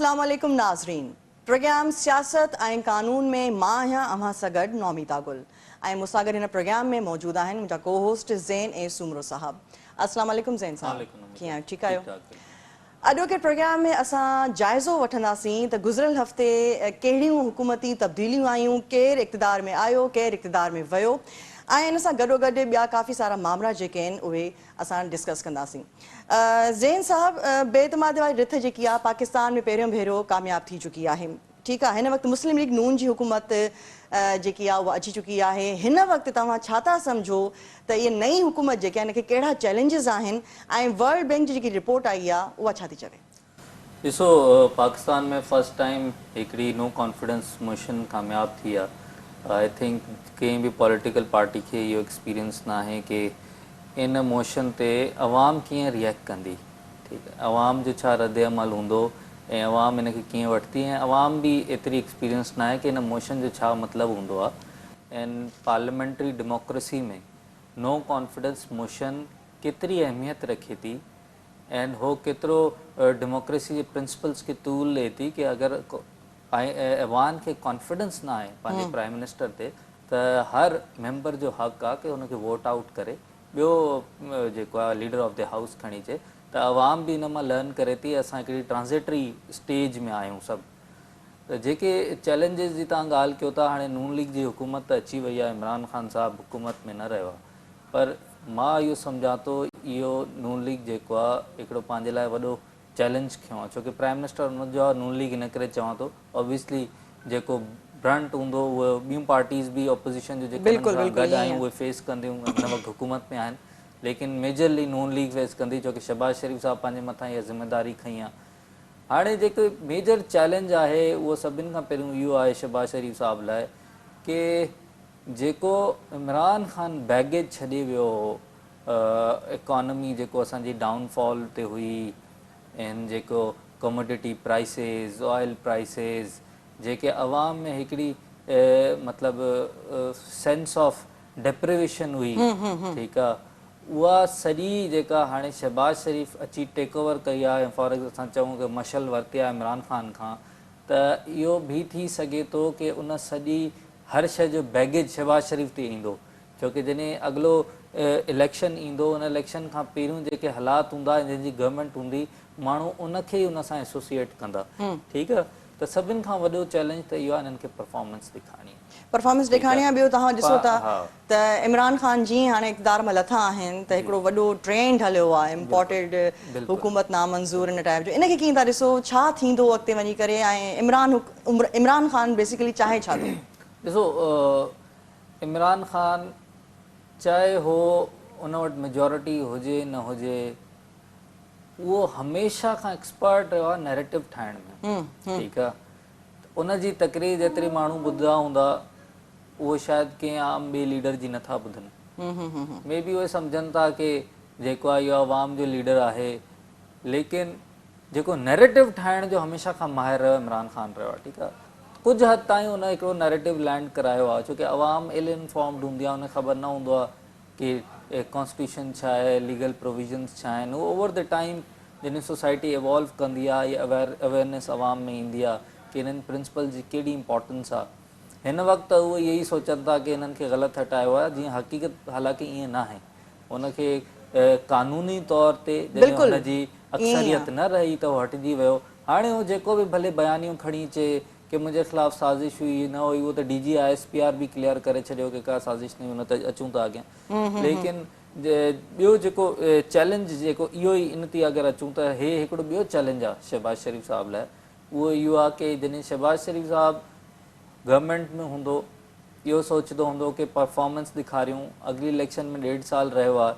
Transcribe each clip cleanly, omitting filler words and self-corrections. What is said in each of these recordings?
اسلام عليڪم ناظرين پروگرام سياست ۽ قانون ۾ مان آهيان اوهان سان گڏ نوميتا گل ۽ مون سان گڏ هن پروگرام ۾ موجود آهن منهنجا ڪو هوسٽ زين اي سومرو صاحب. اسلام عليڪم زين صاحب، ڪيئن آهيو؟ ٺيڪ آهيو؟ اڄوڪي پروگرام ۾ اسان جائزو وٺنداسين ته گذريل هفتي ڪهڙيون حڪومتي تبديليون آيون، ڪير اقتدار ۾ آيو، ڪير اقتدار ۾ ويو ۽ ان سان گڏوگڏ ٻيا ڪافي سارا مامرا جيڪي آهن اهي اسان ڊسڪس ڪنداسين. زين صاحب بي اعتمادي واري رٿ جيڪي آهي پاڪستان ۾ پهريون ڀيرو ڪامياب ٿي چڪي آهي. ٺيڪ آ هن وقت مسلم ليگ نون جي حڪومت جيڪي آ اها اچي چڪي آهي هن وقت توهان ڇا ٿا سمجهو ته اهي نئين حڪومت جيڪي آهي ان کي ڪهڙا چئلينجز آهن ۽ ورلڊ بينڪ جي جيڪي رپورٽ آئي آ اها ڇا ٿي چوي؟ ڏسو پاڪستان ۾ فرسٽ ٽائيم هڪڙي نو ڪانفيڊنس موشن ڪامياب ٿي آ I think ڪنهن به پوليٽيڪل پارٽي کي اهو ايڪسپيرينس ناهي ڪي ان موشن تي عوام ڪيئن ريئيڪٽ ڪندي ٺيڪ آهي عوام جو ڇا رد عمل هوندو ۽ عوام ان کي ڪيئن وٺندي ۽ عوام به ايتري ايڪسپيرينس ناهي ڪي ان موشن جو ڇا مطلب هوندو آهي ۽ parliamentary democracy ۾ no confidence motion ڪيتري اهميت رکي ٿي ۽ هو ڪيترو ڊيموڪريسي جي پرنسپلس کي طول ڏئي ٿي ڪي اگر ايوان کي ڪانفيڊنس نه آهي پنهنجي پرائم منسٽر تي ته هر ميمبر جو حق آهي ڪي ان کي ووٽ آئوٽ ڪري ٻيو جيڪو آهي ليڊر آف the house کڻي اچي ته عوام به ان مان لرن ڪري ٿي اسان هڪڙي ٽرانزيٽري اسٽيج ۾ آهيون سڀ ته جيڪي چئلينجز جي توهان ڳالهه ڪيو ٿا هاڻي نون ليگ جي حڪومت ته اچي وئي آهي عمران خان صاحب حڪومت ۾ نه رهيو آهي پر مان اهو سمجهان ٿو اهو نون ليگ جيڪو آهي هڪڙو پنهنجي لاء وڏو چئلينج کنيو آهي ڇو ڪي پرائم منسٽر ان جو آهي نون ليگ ان ڪري چوان ٿو اوبويسلي جيڪو برنٽ هوندو اهي ٻيون پارٽيز به اپوزيشن جو جيڪي انهن سان گڏ آهيون اهي فيس ڪنديون هن وقت حڪومت ۾ آهن ليڪن ميجرلي نون ليگ فيس ڪندي ڇو ڪي شهباز شريف صاحب پنهنجي مٿان اها ذميداري کنئي آهي هاڻي جيڪو ميجر چئلينج آهي اهو سڀن کان پهريون اهو آهي شهباز شريف صاحب لاء ڪي جيڪو عمران خان بيگيج ڇڏي ويو هو اڪانومي جيڪو اسان جي ڊائون فال تي هئي ۽ جيڪو ڪموڊٽي پرائسز آئل پرائسز جيڪي عوام ۾ هڪڙي مطلب سينس آف ڊپريويشن هئي ٺيڪ آ اها سڄي جيڪا هاڻي شهباز شريف اچي ٽيڪ اوور ڪئي آ ۽ فار اسان چئون ڪي مشعل ورتي آ عمران خان کان ته اهو به ٿي سگهي ٿو ڪي ان سڄي هر شيء جو بيگيج شهباز شريف تي ايندو ڇو ڪي جڏهن اڳلو اليڪشن ايندو ان اليڪشن کان پهريون جيڪي حالات هوندا ۽ جنهن جي گورنمينٽ هوندي ماڻهو ان کي ئي ان سان ايسوسيئيٽ ڪندا ٺيڪ آ ته سڀن کان وڏو چئلينج ته اهو آ انهن کي پرفارمنس ڏيکارڻي آ. پرفارمنس ٺيڪ آ ڏيکارڻي آ ٻيو توهان ڏسو ٿا ها ته عمران خان جيئن هاڻي اقتدار مان لٿا آهن ته جي هڪڙو وڏو ٽرينڊ هليو آ بلڪل امپورٽيڊ بلڪل حڪومت نامنظور ان ٽائيپ جو ان کي ڪيئن ٿا ڏسو ڇا ٿيندو اڳتي وڃي ڪري ۽ عمران عمران خان بيسيڪلي چاهي ڇا ٿو؟ ڏسو عمران خان چاهي هو ان وٽ ميجارٽي هجي نه هجي اهو هميشه کان ايڪسپرٽ رهيو آهي نيريٽو ٺاهڻ ۾ ٺيڪ آهي ان جي تقرير جيتري ماڻهو ٻڌندا هوندا اهو شايد ڪنهن عام ٻئي ليڊر جي نٿا ٻڌن مي بي اهي سمجهن ٿا ڪي جيڪو آهي اهو عوام جو ليڊر آهي ليڪن جيڪو نيريٽو ٺاهڻ جو هميشه کان ماهر رهيو عمران خان رهيو آهي ٺيڪ آهي ڪجهه حد تائين ان هڪڙو نيريٽو لينڊ ڪرايو آهي ڇو ڪي عوام ال انفارمڊ هوندي آهي ان کي خبر نه هوندو آهي ڪي ڪانسٽيٽيوشن ڇا آهي ليگل پروويزنس ڇا آهن هو اوور the time جڏهن سوسائٽي ايوالو ڪندي آهي يا اويئرنيس عوام ۾ ايندي آهي ڪي انهن پرنسپل جي ڪيڏي امپارٽنس آهي هن وقت ته اهي اهي سوچن ٿا ڪي انهن کي غلط هٽايو آهي جيئن حقيقت حالانڪه ائين ناهي ان کي قانوني طور تي جڏهن هن جي اڪثريت نه رهي ته هو هٽجي ويو. هاڻي هو جيڪو به ڀلي بيانيون کڻي اچي ڪي منهنجي خلاف سازش هئي نه هئي اهو ته D G I S P R به ڪليئر ڪري ڇڏيو ڪي ڪا سازش نه هئي ان تي اچون ٿا اڳيان ليڪن ٻيو جيڪو چئلينج جيڪو اهو ئي ان تي اگر اچون ته هي هڪڙو ٻيو چئلينج آهي شهباز شريف صاحب لاء اهو اهو آهي ڪي جڏهن شهباز شريف صاحب گورنمينٽ ۾ هوندو اهو سوچندو هوندو ڪي پرفارمنس ڏيکاريون اڳلي اليڪشن ۾ ڏيڍ سال رهيو آهي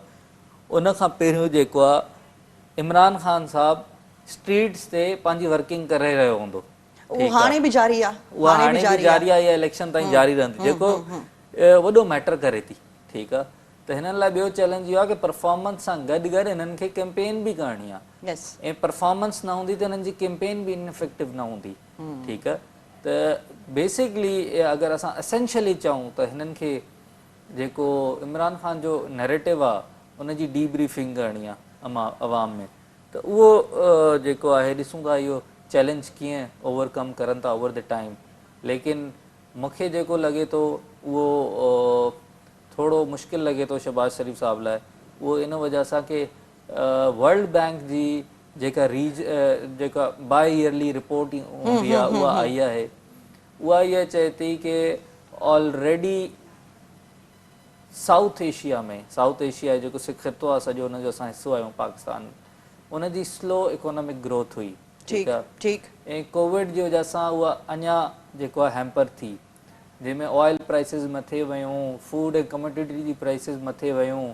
ان کان پهريون جيڪو آهي عمران خان صاحب اسٽريٽس تي پنهنجي ورڪنگ ڪري رهيو هوندو اهو هاڻي به جاري آهي اها هاڻي به جاري آهي اها اليڪشن تائين جاري رهندي جيڪو وڏو ميٽر ڪري ٿي ٺيڪ آهي ته هنن لاء ٻيو چئلينج اهو آهي ڪي پرفارمنس سان گڏ گڏ هنن کي ڪيمپين به ڪرڻي آهي ۽ پرفارمنس نه هوندي ته هنن جي ڪيمپين به انفيڪٽو نه هوندي ٺيڪ آهي ته بيسڪلي اگر اسان اسينشلي چئون ته هنن کي جيڪو عمران خان جو نيريٽو آ ان جي ڊي بريفنگ ڪرڻي آ عوام ۾ ته اهو جيڪو آهي ڏسون ٿا اهو چئلينج ڪيئن اوور ڪم ڪرن ٿا اوور the time ليڪن مون کي جيڪو لڳي ٿو اهو ٿورو مشڪل لڳي ٿو شهباز شريف صاحب لاء اهو ان وجه سان ڪي ورلڊ بينڪ جي جيڪا ريج جيڪا باء ايئرلي رپورٽ هوندي آهي اها آئي آهي اها اها چئي ٿي ڪي already South Asia ۾ South Asia جيڪو خطو آهي سڄو ان جو اسان حصو آهيون پاڪستان ان جي سلو اڪانامڪ گروٿ هئي ٺيڪ آهي ۽ ڪووڊ جي وجه سان اها اڃا جيڪو آهي هيمپر ٿي جنهن ۾ آئل پرائسز مٿي ويون فوڊ ۽ ڪموڊٽي جي پرائسز مٿي ويون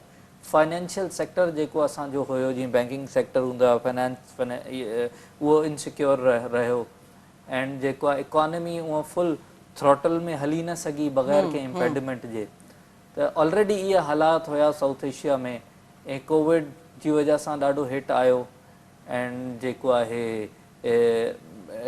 فائنينشل سيڪٽر جيڪو اسان جو هيو جيئن بينڪنگ سيڪٽر هوندو آهي فائنانس اهو انسيڪيور رهيو اينڊ جيڪو آهي اڪانومي اها فل ٿروٽل ۾ هلي نه سگهي بغير ڪنهن امپيڊمينٽ جي ته آلريڊي اهي حالات هيا سائوٿ ايشيا ۾ ۽ ڪووڊ جي وجه سان ڏاڍو هٽ آيو اينڊ جيڪو آهي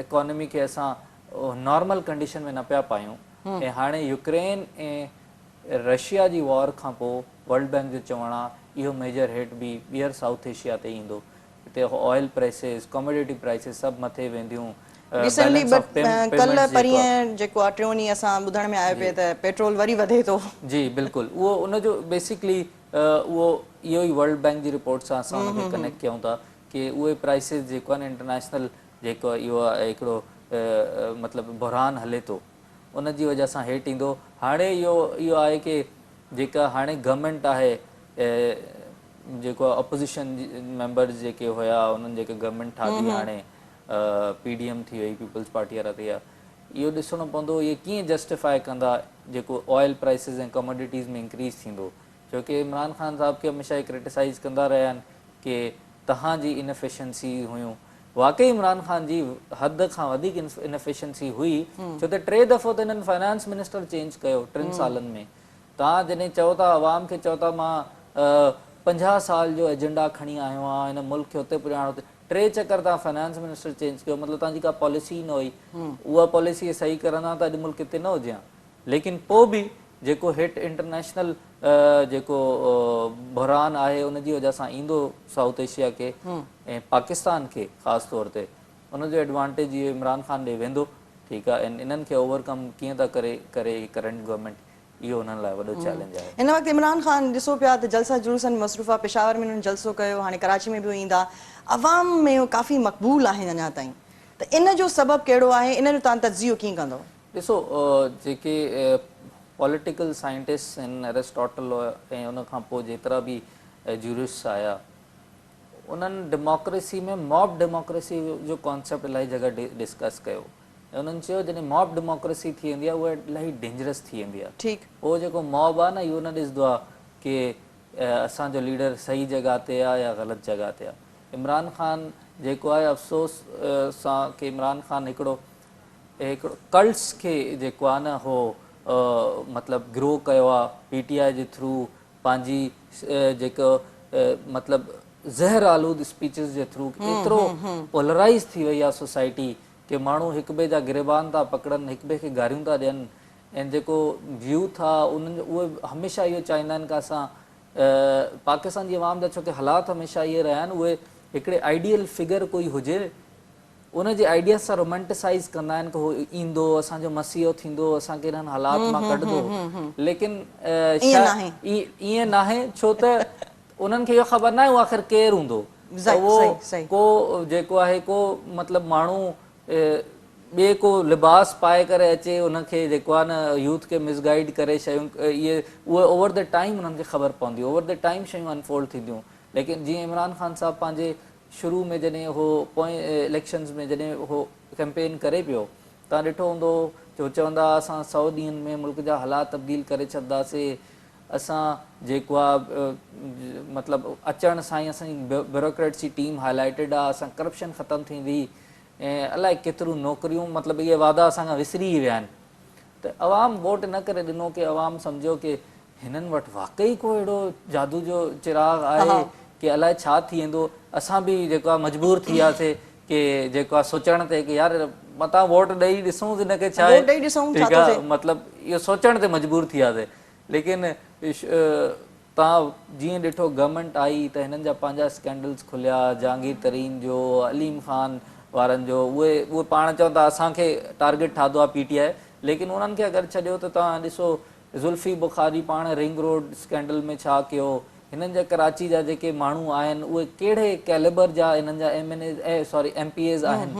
اڪانومي کي اسان نارمل ڪنڊيشن ۾ نه پيا پايون ۽ هاڻي يوڪرين ۽ رشيا جي وار کان پوء ورلڊ بينڪ جو چوڻ آ اهو ميجر هٽ به ٻيهر سائوٿ ايشيا تي ايندو هتي آئل پرائسز ڪموڊٽي پرائسز سڀ مٿي وينديون ريسنٽلي بيلنس آف ڪلهه پيمينٽس جيڪو آ پرينء جيڪو آ ٽيون ڏينهن اسان ٻڌڻ ۾ آيو پئي ته پيٽرول وري وڌي ٿو. جي بلڪل اهو ان جو بيسڪلي اهو اهو ئي ورلڊ بينڪ جي رپورٽ سان اسان ان کي ڪنيڪٽ ڪيون ٿا ڪي اهي پرائسز جيڪو آهن انٽرنيشنل جيڪو اهو هڪڙو مطلب بحران هلي ٿو ان جي وجه سان هيٺ ايندو هاڻي اهو اهو آهي ڪي جيڪا هاڻي گورنمينٽ آهي جيڪو اپوزيشن ميمبرز جيڪي هيا انهن جيڪي گورنمينٽ ٺاهي هاڻي پي ڊي ايم ٿي وئي پيپلز پارٽي وارا ٿي ويا اهو ڏسڻو پوندو اهي ڪيئن جسٽيفائي ڪندا جيڪو آئل پرائسز ۽ ڪموڊٽيز ۾ انڪريز ٿيندو ڇو ڪي عمران خان صاحب کي هميشه اهي ڪرٽيسائز ڪندا رهيا آهن ڪي تهان جي انفيشنسي هيون واقعي عمران خان جي حد کان وڌيڪ انفيشنسي هئي ڇو ته ٽي دفعو ته هنن فائنانس منسٽر چينج ڪيو ٽن سالن ۾ توهان جڏهن چئو ٿا عوام کي چئو ٿا مان 50 سال جو ايجنڊا کڻي آيو آهيان هن ملڪ کي اتي پڄائڻو اتي ٽي چڪر توهان فائنانس منسٽر چينج ڪيو مطلب توهان جي ڪا پاليسي ئي نه هئي اها پاليسي صحيح ڪرندا ته اڄ ملڪ هتي نه هجي ها ليڪن پوء به جيڪو هيٺ انٽرنيشنل جيڪو بحران آهي ان جي وجه سان ايندو سائوٿ ايشيا کي ۽ پاڪستان کي خاص طور تي ان جو ايڊوانٽيج اهو عمران خان ڏي ويندو ٺيڪ آهي ۽ انهن کي اوور ڪم ڪيئن ٿا ڪري ڪري ڪرنٽ گورنمينٽ اهو انهن لاء وڏو چئلينج آهي. هن وقت عمران خان ڏسو پيا ته جلسا جلوسن ۾ مصروف آهي، پشاور ۾ انهن جلسو ڪيو، هاڻي ڪراچي ۾ به ايندا، عوام ۾ هو ڪافي مقبول آهن اڃا تائين ته ان جو سبب ڪهڙو آهي، ان جو توهان تجزيو ڪيئن ڪندو؟ ڏسو جيڪي پوليٽيڪل سائنٽسٽس آهن ارسٽاٽل ۽ ان کان پوء جيترا به جيورسٽس آيا انهن ڊيموڪريسي ۾ موب ڊيموڪريسي جو ڪانسيپٽ الاهي جڳهه ڊسڪس ڪيو ۽ انهن چيو جڏهن موب ڊيموڪريسي ٿي ويندي آهي اها الاهي ڊينجرس ٿي ويندي آهي ٺيڪ. اهو جيڪو موب آهي نه اهو نه ڏسندو آهي ڪي اسان جو ليڊر صحيح جڳهه تي آهي يا غلط جڳهه تي آهي عمران خان جيڪو آهي افسوس سان ڪي عمران خان هڪڙو هڪڙو ڪلٽس کي جيڪو آهي نه هو مطلب گرو ڪيو آهي پي ٽي آء جي ٿرو پنهنجي جيڪو مطلب زهر آلود اسپيچز جي ٿرو ايترو پولرائز ٿي وئي آهي سوسائٽي ڪي ماڻهو هڪ ٻئي جا گريبان ٿا پڪڙن هڪ ٻئي کي گاريون ٿا ڏين ۽ جيڪو يوٿ آهي انهن جو اهي هميشه اهو چاهيندا آهن ڪه اسان پاڪستان جي عوام جا ڇو ڪي حالات هميشه اهي رهيا آهن اهي هڪڙي آئيڊيل فگر ڪوئي هجي ان جي آئيڊياز سان رومانٽسائيز ڪندا آهن ته هو ايندو اسان جو مسيحو ٿيندو اسان کي انهن حالات مان ڪڍندو ليڪن ائين ناهي ڇو ته انهن کي اهو خبر ناهي هو آخر ڪير هوندو ته اهو ڪو جيڪو آهي ڪو مطلب ماڻهو ٻئي ڪو لباس پائي ڪري اچي ان کي جيڪو آهي نه يوٿ کي مس گائيڊ ڪري شيون اهي اهي اوور the time انهن کي خبر پوندي اوور the time شيون انفولڊ ٿينديون ليڪن جيئن عمران خان صاحب پنهنجي شروع ۾ جڏهن هو پوئين اليڪشنز ۾ جڏهن هو ڪئمپين ڪري پيو توهان ڏٺو هوندو جو چوندا ها اسان سئو ڏينهن ۾ ملڪ جا حالات تبديل ڪري ڇڏنداسي اسان جيڪو آ مطلب اچڻ سان ئي اسان جي بيوروڪريٽس جي ٽيم هائلائيٽيڊ آ اسان ڪرپشن ختم ٿيندي ۽ الائي ڪيتريون نوڪريون مطلب اهي وعدا اسان کان وسري ئي ويا آهن ته عوام ووٽ نه ڪري ڏنو ڪي عوام سمجهيو ڪي هنن وٽ واقعي ڪو اهڙو جادو جو چراغ آهي ڪي الائي ڇا ٿي ويندو اسان به جيڪو آهي مجبور ٿي وياسي ڪي جيڪو آهي سوچڻ تي ڪي يار متان ووٽ ڏئي ڏسون هن کي ڇا آهي ٺيڪ آهي مطلب اهو سوچڻ تي مجبور ٿي وياسي ليڪن تان جيئن ڏٺو گورنمينٽ آئي ته هنن جا پنهنجا اسڪينڊلز کليا جهانگير ترين جو عليم خان وارن جو اهي اهي پاڻ چون ٿا اسان کي ٽارگيٽ ٺاهيو آهي پي ٽي آء ليڪن انهن کي اگر ڇڏيو ته توهان ڏسو زلفي بخاري پاڻ رنگ روڊ اسڪينڊل ۾ ڇا ڪيو هنن جا ڪراچي جا جيڪي ماڻهو آهن اهي ڪهڙي ڪيليبر جا هنن جا M N As sorry M P As آهن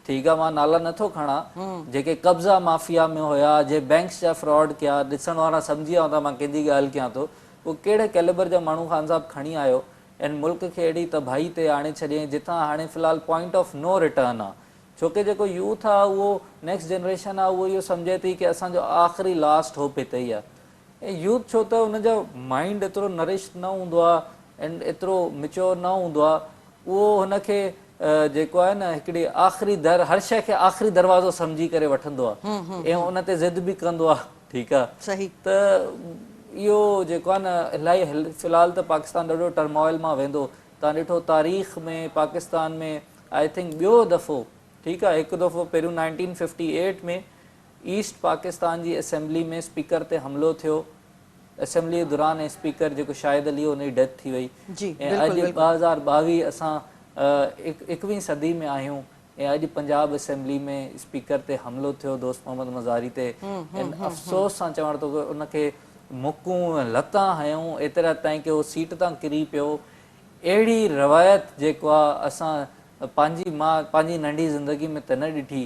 ٺيڪ آهي مان نالا نٿو کڻان جيڪي قبضا مافيا ۾ هيا جي بينڪس جا فراڊ ڪيا ڏسڻ وارا سمجهي ويا هوندا مان ڪنهن جي ڳالهه ڪيان ٿو اهي ڪهڙي ڪيليبر جا ماڻهو خان صاحب کڻي آيو ۽ ملڪ کي اهڙي تباهي تي آڻي ڇڏيائين جتان هاڻي في الحال پوائنٽ آف نو ريٽرن آ ڇو ڪي جيڪو يوٿ آ اهو نيڪسٽ جنريشن آ اهو اهو سمجهي ٿي ڪي اسان جو آخري لاسٽ هوپ هتي ئي آ ۽ يوٿ ڇو ته ان جو مائنڊ ايترو نرشڊ نه هوندو آ ۽ ايترو ميچور نه هوندو آ اهو هن کي جيڪو آهي نه هڪڙي آخري در هر شيء کي آخري دروازو سمجهي ڪري وٺندو آ ۽ ان تي ضد به ڪندو آ ٺيڪ آ صحيح. ته اهو جيڪو آ نه الاهي في الحال ته پاڪستان ڏاڍو ٽرموائل مان ويندو توهان ڏٺو تاريخ ۾ پاڪستان ۾ I think ٻيو دفعو ٺيڪ آ هڪ دفعو پهريون 1958 ۾ ايسٽ پاڪستان جي اسيمبلي ۾ اسپيڪر تي حملو ٿيو اسيمبلي دوران ۽ اسپيڪر جيڪو شاهد علي هو ان جي ڊيٿ ٿي وئي جي ۽ بلڪل اڄ بلڪل 2022 اسان ايڪويهين صدي ۾ آهيون ۽ اڄ پنجاب اسيمبلي ۾ اسپيڪر تي حملو ٿيو دوست محمد مزاري تي ۽ افسوس سان چوڻ ٿو ڪي ان کي مڪون ۽ لتان هنيون ايترا تائين ڪي هو سيٽ تان ڪري پيو اهڙي روايت جيڪو آ اسان پنهنجي مان پنهنجي ننڍي زندگي ۾ ته نه ڏٺي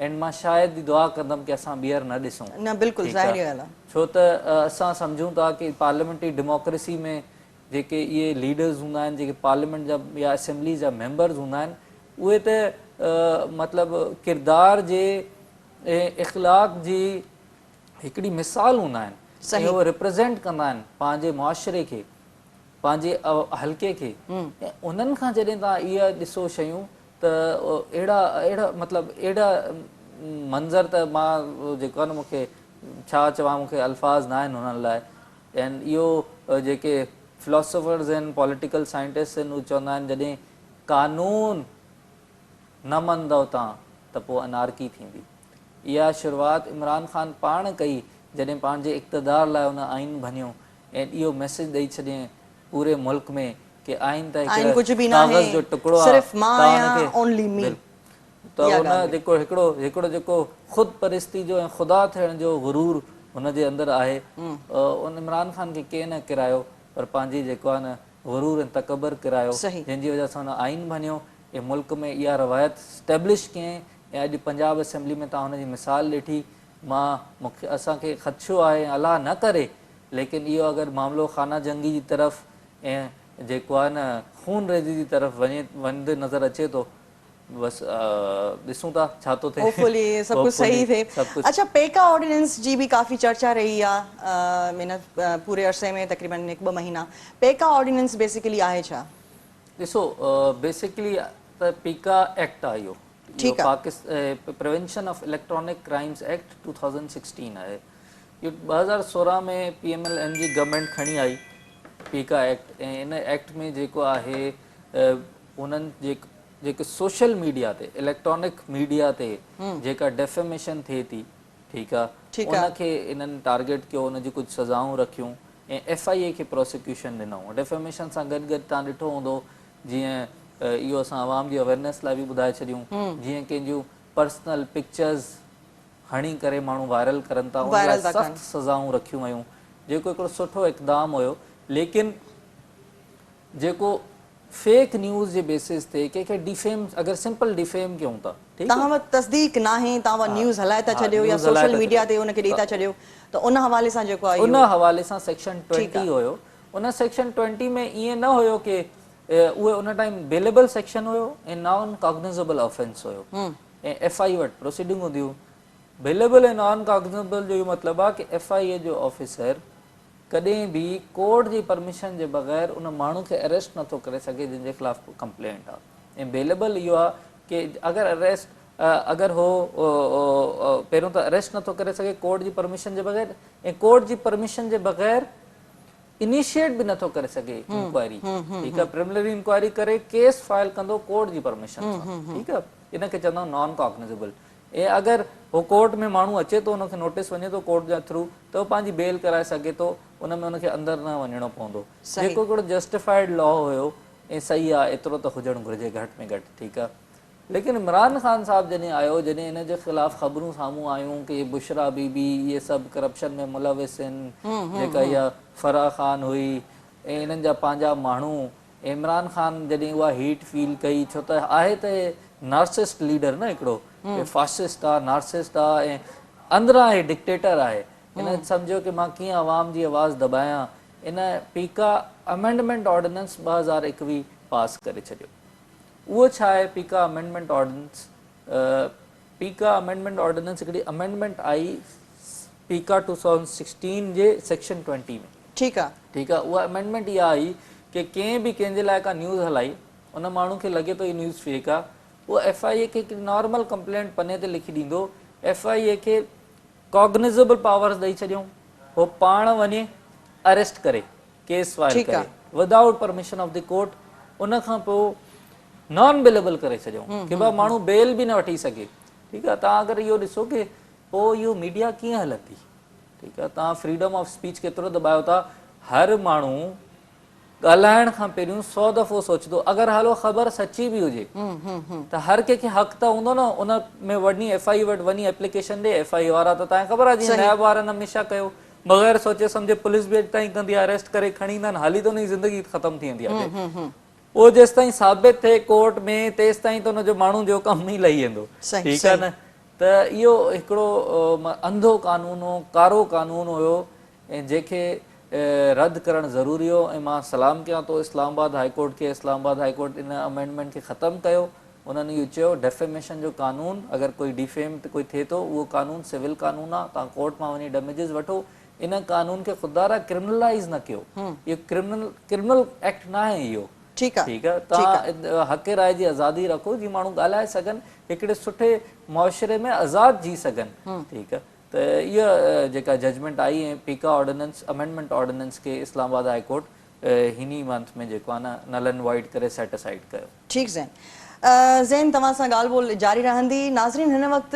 ۽ مان شايد ئي دعا ڪندم ڪي اسان ٻيهر نه ڏسون نه بلڪل ٺيڪ آ ظاهري ڳالهه آ. ڇو ته اسان سمجهون ٿا ڪي پارليامينٽري ڊيموڪريسي ۾ جيڪي اهي ليڊرز هوندا آهن جيڪي پارليامينٽ جا يا اسيمبليز جا ميمبرز هوندا آهن اهي ته مطلب ڪردار جي ۽ اخلاق جي هڪڙي مثال هوندا آهن ۽ اهي ريپريزينٽ ڪندا آهن پنهنجي معاشري کي پنهنجي حلقي کي ۽ انهن کان جڏهن توهان اها ڏسو شيون ته اهڙا اهڙا مطلب اهڙا منظر ته مان جيڪو آهي نه مون کي ڇا چوان مون کي الفاظ نه آهن هنن لاء ۽ اهو جيڪي فلاسافرز آهن پوليٽيڪل سائنٽسٽ آهن اهي چوندا آهن جڏهن قانون نه مڃندؤ تان ته پوء انارڪي ٿيندي. اها شروعات عمران خان پاڻ ڪئي جڏهن پنهنجي اقتدار لاء هن آئين ڀڃيو ۽ اهو ميسيج ڏئي ڇڏيائين پوري ملڪ ۾ ڪي آئين ته آئين هڪ ڪجهه به ناهي ڪاغذ جو ٽڪڙو آ صرف مان توهان ان آهيان کي اونلي مي بلڪل ته اها ان ڳالهه هئي. جيڪو هڪڙو هڪڙو جيڪو خود پرستي جو ۽ خدا ٿيڻ جو غرور هن جي اندر آهي ان عمران خان کي ڪنهن نه ڪرايو پر پنهنجي جيڪو آهي نه غرور ۽ تڪبر ڪرايو جنهن جي وجه سان هن آئين ڀڃيو ۽ ملڪ ۾ اها روايت اسٽيبلش ڪيائين ۽ اڄ پنجاب اسيمبلي ۾ توهان هن جي مثال ڏٺي مان مونکي اسان کي خدشو آهي ۽ الله نه ڪري ليڪن اهو اگر معاملو خانه جنگي جي طرف ۽ جيڪو آهي نه خون ريزي جي طرف وڃي وڃندي نظر اچي ٿو بس ڏسون ٿا ڇا ٿو ٿئي. هوپفلي سڀ ڪجهه صحيح ٿئي. اڇا پيڪا آرڊيننس جي به ڪافي چرچا رهي آ ان پوري عرصي ۾ تقريبن هڪ ٻه مهينا پيڪا آرڊيننس بيسيڪلي آهي ڇا؟ ڏسو بيسيڪلي ته پيڪا ايڪٽ آ اهو اهو Pakistan prevention of electronic crimes act 2016 آهي اهو 2016 ۾ پي ايم ايل اين جي گورنمينٽ کڻي آئي پيڪا ايڪٽ ۽ ان ايڪٽ ۾ جيڪو آهي انهن جيڪو جيڪي سوشل ميڊيا تي اليڪٽرانڪ ميڊيا تي جيڪا ڊيفيميشن ٿئي ٿي ٺيڪ آ ان کي انهن ٽارگيٽ ڪيو ان جون ڪجهه سزائون رکيون ۽ ايف I اي کي پراسيڪيوشن ڏنائون ڊيفيميشن سان گڏ گڏ توهان ڏٺو هوندو جيئن اهو اسان عوام جي اويرنيس لاء به ٻڌائي ڇڏيون جيئن ڪنهن جون پرسنل پڪچرز هڻي ڪري ماڻهو وائرل ڪرن ٿا ان لاء سخت سزائون رکيون ويون جيڪو هڪڙو سٺو اقدام هيو ليڪن جيڪو فيڪ نيوز جي بيسز تي ڪنهن کي ڊيفيم اگر سمپل ڊيفيم ڪيون ٿا ٺيڪ توهان وٽ تصديق ناهي توهان اها نيوز هلائي ٿا ڇڏيو يا سوشل ميڊيا تي ان کي ڏئي ٿا ڇڏيو ته ان حوالي سان جيڪو آهي ان حوالي سان سيڪشن 20 هيو ان سيڪشن 20 ۾ ائين نه هيو ڪي اهي ان ٽائيم بيليبل سيڪشن هيو ۽ نان ڪاگنيزبل آفينس هيو ۽ ايف I وٽ پروسيڊنگ هونديون بيليبل ۽ نان ڪاگنيزبل جو اهو مطلب آهي ڪي ايف I اي جو آفيسر ڪڏهن به ڪورٽ جي پرميشن جي بغير ان ماڻهو کي اريسٽ نٿو ڪري سگهي جنهن جي خلاف ڪمپلينٽ آ ۽ بيليبل اهو آ ڪي اگر اريسٽ اگر هو پهريون ته اريسٽ نٿو ڪري سگهي ڪورٽ جي پرميشن جي بغير ۽ ڪورٽ جي پرميشن جي بغير انيشيٽ به نٿو ڪري سگهي انڪوائري ٺيڪ آ پريملري انڪوائري ڪري ڪيس فائل ڪندو ڪورٽ جي پرميشن سان ٺيڪ آ ان کي چوندا نان ڪاگنيزبل ۽ اگر هو ڪورٽ ۾ ماڻهو اچي ٿو ان کي نوٽيس وڃي ٿو ڪورٽ جا ٿرو ته هو پنهنجي بيل ڪرائي سگهي ٿو ان ۾ ان کي اندر نه وڃڻو پوندو جيڪو هڪڙو جسٽيفائيڊ لا هيو ۽ صحيح آ ايترو ته هجڻ گهرجي گهٽ ۾ گهٽ ٺيڪ آ ليڪن عمران خان صاحب جڏهن آيو جڏهن ان جي خلاف خبرون سامهون آيون ڪي بشريٰ بي بي اهي سڀ ڪرپشن ۾ ملوث آهن جيڪا اها فرح خان هئي ۽ انهن جا پنهنجا ماڻهو عمران خان جڏهن اها هيٽ فيل ڪئي ڇو ته آهي ته نارسسٽ ليڊر نه هڪڙو فاشسٽ آ نارسسٽ آ ۽ اندران هي ڊڪٽيٽر آهي هن سمجهيو ڪي مان ڪيئن عوام جي آواز دٻايان ان پيڪا امينڊمينٽ آرڊيننس 2021 پاس ڪري ڇڏيو اهو ڇا آهي PECA amendment ordinance PECA amendment ordinance هڪڙي امينڊمينٽ آئي پيڪا 2016 جي سيڪشن 20 ۾ ٺيڪ آ. ٺيڪ آ اها امينڊمينٽ اها آئي ڪي ڪنهن به ڪنهن جي لاء ڪا نيوز هلائي ان ماڻهو کي لڳي ٿو هي نيوز فيڪ آ اهو ايف I اي کي هڪڙي نارمل ڪمپلينٽ پني تي لکي ڏيندو ايف I اي کي ڪاگنيزبل پاورز ڏئي ڇڏيون هو پاڻ وڃي اريسٽ ڪري ڪيس فائل ڪري without permission of the court ان کان پوء نان بيلبل ڪري ڇڏيون ڪي با ماڻهو بيل به نه وٺي سگهي ٺيڪ آ تان اگر اهو ڏسو ڪي پوء اهو ميڊيا ڪيئن هلندي ٺيڪ آ تان فريڊم آف اسپيچ ڪيترو دٻايو ٿا هر ماڻهو ڳالهائڻ کان پهريون 100 دفعو سوچندو اگر هلو خبر سچي به هجي ته هر ڪنهن کي حق ته هوندو نه ان ۾ وڃي ايف I وٽ وڃي ايپليڪيشن ڏي ايف I وارا ته تان خبر آ جيئن نيب وارن هميشه ڪيو بغير سوچي سمجهي پوليس به اڄ تائين ڪندي آهي اريسٽ ڪري کڻي ايندا آهن هالي ته ان جي زندگي ختم ٿي ويندي آهي پوء جيستائين ثابت ٿئي ڪورٽ ۾ تيستائين ته ان جو ماڻهو جو ڪم ئي لهي ويندو ٺيڪ آهي نه ته اهو هڪڙو انڌو قانون هو ڪارو قانون هيو ۽ جنهن کي رد ڪرڻ ضروري هو ۽ مان سلام ڪيان ٿو اسلام آباد هائي ڪورٽ کي اسلام آباد هائي ڪورٽ ان امينڊمينٽ کي ختم ڪيو انهن اهو چيو ڊيفيميشن جو قانون اگر ڪوئي ڊيفيم ڪوئي ٿئي ٿو اهو قانون سول قانون آ توهان ڪورٽ مان وڃي ڊيميجز وٺو ان قانون کي خدارا ڪرمنلائيز نه ڪيو اهو ڪرمنل ڪرمنل ايڪٽ ناهي اهو ٺيڪ آ ٺيڪ آ توهان حق راء جي آزادي رکو جي ماڻهو ڳالهائي سگهن هڪڙي سٺي معاشري ۾ آزاد جي سگهن ٺيڪ آ ته اها جيڪا ججمينٽ آئي ۽ پيڪا آرڊيننس امينڊمينٽ آرڊيننس کي اسلام آباد هائي ڪورٽ هن ئي منٿ ۾ جيڪو آ نه نل اينڊ وائيڊ ڪري سيٽ اسائيڊ ڪيو. ٺيڪ زين زين توهان سان ڳالهه ٻولهه جاري رهندي ناظرين هن وقت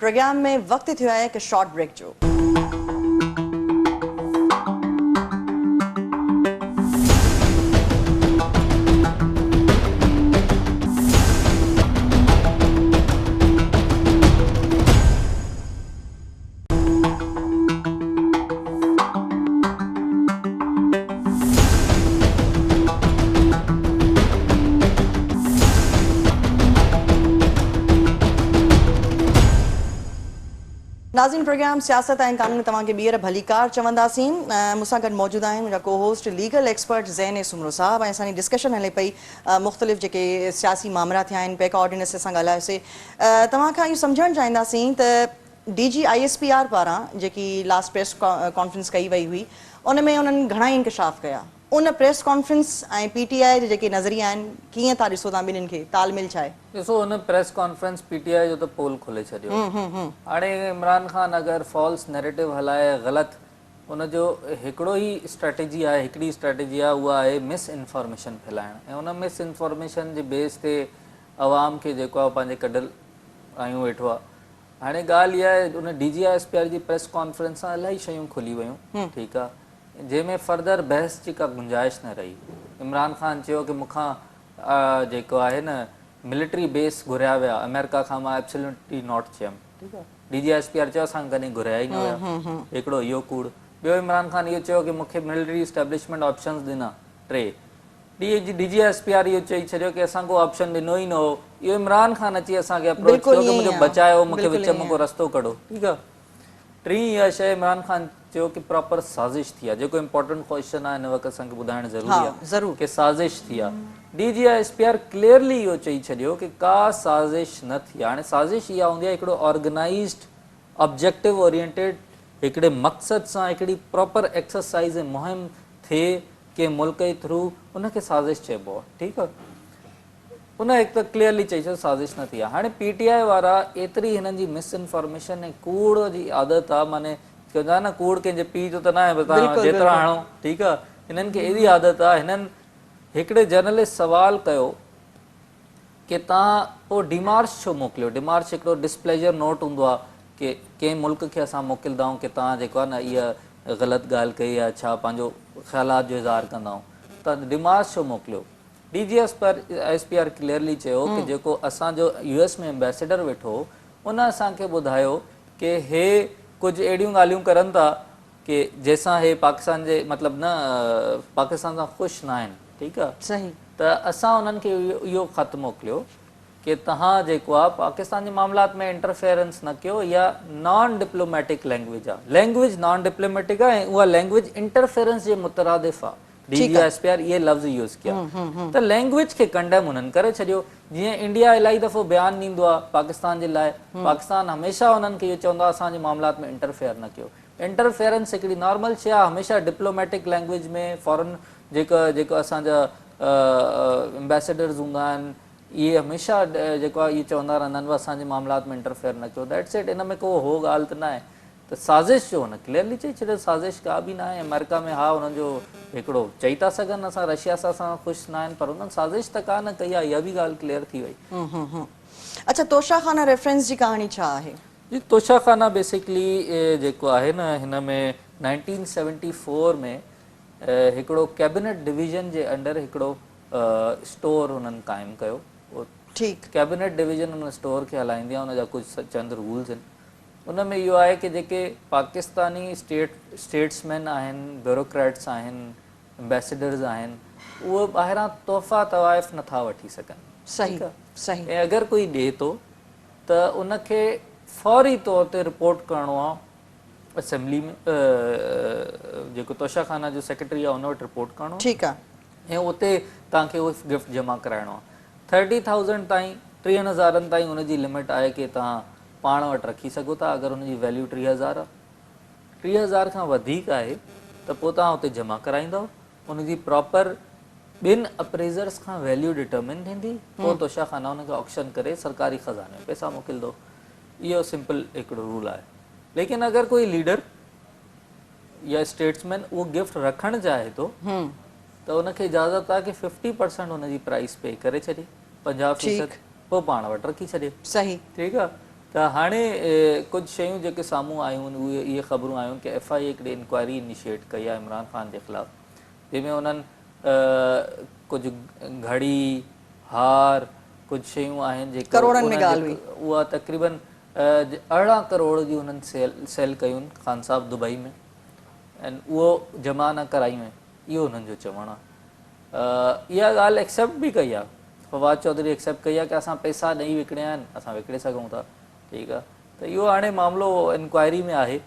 پروگرام ۾ وقت ٿيو آهي هڪ شارٽ بريڪ جو. ناظرين پروگرام سياست ۽ قانون ۾ توهان کي ٻيهر ڀليڪار چونداسين مون سان گڏ موجود آهن منهنجا co host legal expert Zain Soomro صاحب ۽ اسان جي ڊسڪشن هلي پئي مختلف جيڪي سياسي مامرا ٿيا آهن پيڪا آرڊيننس تي اسان ڳالهايوسي توهان کان اهو سمجهڻ چاهينداسين ته D G I S P R پاران جيڪي لاسٽ پريس ڪانفرنس ڪئي وئي هئي ان ۾ انهن گهڻا ئي انڪشاف ڪيا ان پريس ڪانفرنس ۽ پي ٽي آء جا جيڪي نظريا آهن ڪيئن ٿا ڏسو توهان ٻنهين کي تال ميل ڇا آهي؟ ڏسو ان پريس ڪانفرنس پي ٽي آء جو ته پول کولي ڇڏيو هاڻي عمران خان اگر فالس نيريٽو هلائي غلط ان جو هڪڙو ئي اسٽريٽجي آهي هڪڙي اسٽريٽجي آهي اها آهي مس انفارميشن ڦهلائڻ ۽ ان مس انفارميشن جي بيس تي عوام کي جيڪو آهي پنهنجي ڪڍ آيون ويٺو آهي هاڻي ڳالهه اها آهي ان D G I S P R جي پريس ڪانفرنس سان الاهي شيون کلي ويون ٺيڪ آهي جنهن ۾ فردر بحث جي ڪا گنجائش نه رهي عمران خان چيو ڪي مون کان جيڪو آهي نه ملٽري بيس گهريا ويا آمريڪا کان مان ايبسولوٽلي not چيم ٺيڪ آهي D G I S P R چيو اسان کان ڪڏهن گهريا ئي نه ويا هڪڙو اهو ڪوڙ ٻيو عمران خان اهو چيو ڪي مون کي ملٽري اسٽيبلشمينٽ آپشنز ڏنا ٽي D G I S P R اهو چئي ڇڏيو ڪي اسان ڪو آپشن ڏنو ئي نه هو اهو عمران خان اچي اسان کي اپروچ ڪيو ڪي منهنجو بچايو مون کي وچ ۾ ڪو رستو ڪڍو ٺيڪ آ ٽين اها شيء عمران خان چيو ڪي پراپر سازش ٿي آ جيڪو امپورٽنٽ ڪوئسچن آ هن وقت اسان کي ٻڌائڻ ضروري آ ڪي سازش ٿي آ D G I S P R clearly اهو چئي ڇڏيو ڪي ڪا سازش نه ٿي آ هاڻي سازش اها هوندي آ هڪڙو آرگنائيزڊ آبجيڪٽو اورينٽيڊ هڪڙي مقصد سان هڪڙي پراپر ايڪسرسائيز ۽ مهم ٿئي ڪنهن ملڪ جي ٿرو ان کي سازش چئبو آهي ٺيڪ آهي ان هڪ ته ڪليئرلي چئي ڇڏيو سازش نه ٿي آهي هاڻي پي ٽي آء وارا ايتري هنن جي مس انفارميشن ۽ ڪوڙ جي عادت آهي معني چوندا آهن نه ڪوڙ ڪنهن جي پيء جو ته ناهي بس توهان جيترا هڻو ٺيڪ آهي هنن کي ايڏي عادت آهي هنن هڪڙي جرنلسٽ سوال ڪيو ڪي توهان پوء ڊيمارش ڇو موڪليو؟ ڊيمارش هڪڙو ڊسپليجر نوٽ هوندو آهي ڪي ڪنهن ملڪ کي اسان موڪلدا آهيون ڪي توهان جيڪو آهي نه اها غلط ڳالهه ڪئي يا ڇا پنهنجو خيالات جو اظهار ڪندا آهيون توهان ڊيمارش ڇو موڪليو؟ D G S پر S P R clearly چيو ڪي جيڪو اسان جو يو ايس ۾ ايمبيسيڊر ويٺو هو ان اسان کي ٻڌايو ڪي هي ڪجهه اهڙيون ڳالهيون ڪرن ٿا ڪي جنهن سان هي پاڪستان جي مطلب نه پاڪستان سان خوش نه آهن ٺيڪ آ صحيح. ته اسان انهن کي اهو خط موڪليو ڪي توهان جيڪو آ پاڪستان جي معاملات ۾ انٽرفيئرنس نه ڪيو اها نان ڊپلوميٽڪ لينگويج آ لينگويج نان ڊپلوميٽڪ آ ۽ اها لينگويج انٽرفيئرنس جي مترادف آ D G I S P R اهي لفظ يوز ڪيا ته لينگويج کي ڪنڊيم انهن ڪري ڇڏيو جيئن انڊيا الاهي دفعو بيان ڏيندو آ پاڪستان جي لاء پاڪستان هميشه انهن کي اهو چوندو آ اسان جي معاملات ۾ انٽرفيئر نه ڪيو انٽرفيئرنس هڪڙي نارمل شي آ هميشه ڊپلوميٽڪ لينگويج ۾ فارن جيڪا جيڪو اسان جا امبيسيڊرز هوندا آهن اهي هميشه جيڪو آ اهو چوندا رهندا آهن اسان جي معاملات ۾ انٽرفيئر نه ڪيو that's it ان ۾ ڪو هو ڳالهه ته نه آهي ته سازش جو هن ڪليئرلي چئي ڇڏيو سازش ڪا به ناهي آمريڪا ۾ ها انهن جو هڪڙو چئي ٿا سگهن اسان رشيا سان اسان خوش ناهن پر انهن سازش ته ڪا نه ڪئي آهي اها به ڳالهه ڪليئر ٿي وئي. اڇا توشا خانه ريفرنس جي ڪهاڻي ڇا آهي؟ جي توشا خانه بيسيڪلي جيڪو آهي نه هن ۾ 1974 ۾ هڪڙو ڪيبنٽ ڊويزن جي انڊر هڪڙو اسٽور هنن قائم ڪيو ٺيڪ. ڪيبنٽ ڊويزن ان اسٽور کي هلائيندي آهي ان جا ڪجهه چند رولز آهن ان ۾ اهو آهي ڪي جيڪي پاڪستاني اسٽيٽ اسٽيٽسمين آهن، بيوروڪريٽس آهن، امبيسيڊرز آهن اهي ٻاهران تحفا طوائف نه ٿا وٺي سگهن. صحيح صحيح. ۽ اگر ڪوئي ڏي ٿو ته ان کي فوري طور تي رپورٽ ڪرڻو آهي اسيمبلي ۾ جيڪو توشا خانه جو سيڪريٽري آهي ان وٽ رپورٽ ڪرڻو آهي. ٺيڪ آهي. ۽ اتي توهان کي اهو گفٽ جمع ڪرائڻو آهي. ٿرٽي ٿائوزنڊ تائين ٽيهن هزارن تائين ان جي لمٽ آهي ڪي توهان پاڻ وٽ رکي سگهو ٿا اگر ان جي ويليو 3000 آهي 3000 کان وڌيڪ آهي ته پوء توهان اتي جمع ڪرائيندؤ ان جي پراپر ٻن اپريزرس کان ويليو ڊٽرمن ٿيندي پوء توشا خانه ان کي آڪشن ڪري سرڪاري خزاني ۾ پئسا موڪلندو اهو سمپل هڪڙو رول آهي ليڪن اگر ڪوئي ليڊر يا اسٽيٽسمين اهو گفٽ رکڻ چاهي ٿو ته ان کي اجازت آهي ڪي 50% ان جي پرائس پي ڪري ڇڏي 50% پوء پاڻ وٽ رکي ڇڏي. صحيح. ٺيڪ آ ته هاڻي ڪجهه شيون جيڪي سامهون آيون آهن اهي اهي خبرون آيون ڪي ايف I اي هڪڙي انڪوائري انيشيٽ ڪئي آهي عمران خان جي خلاف جنهن ۾ انهن ڪجهه گهڙي هار ڪجهه شيون آهن جيڪي ڪروڙن ۾ ڳالهه هئي. اها تقريبن 18 ڪروڙ جي انهن سيل سيل ڪيون خان صاحب دبئي ۾ ۽ اهو جمع نه ڪرايون آهن اهو انهن جو چوڻ آهي. اها ڳالهه ايڪسيپٽ به ڪئي آهي فواد چوڌري ايڪسيپٽ ڪئي آهي ڪي اسان پئسا ڏئي وڪڻيا آهن اسان وڪڻي سگهون ٿا ٺيڪ آهي ته اهو هاڻي معاملو انڪوائري ۾ آهي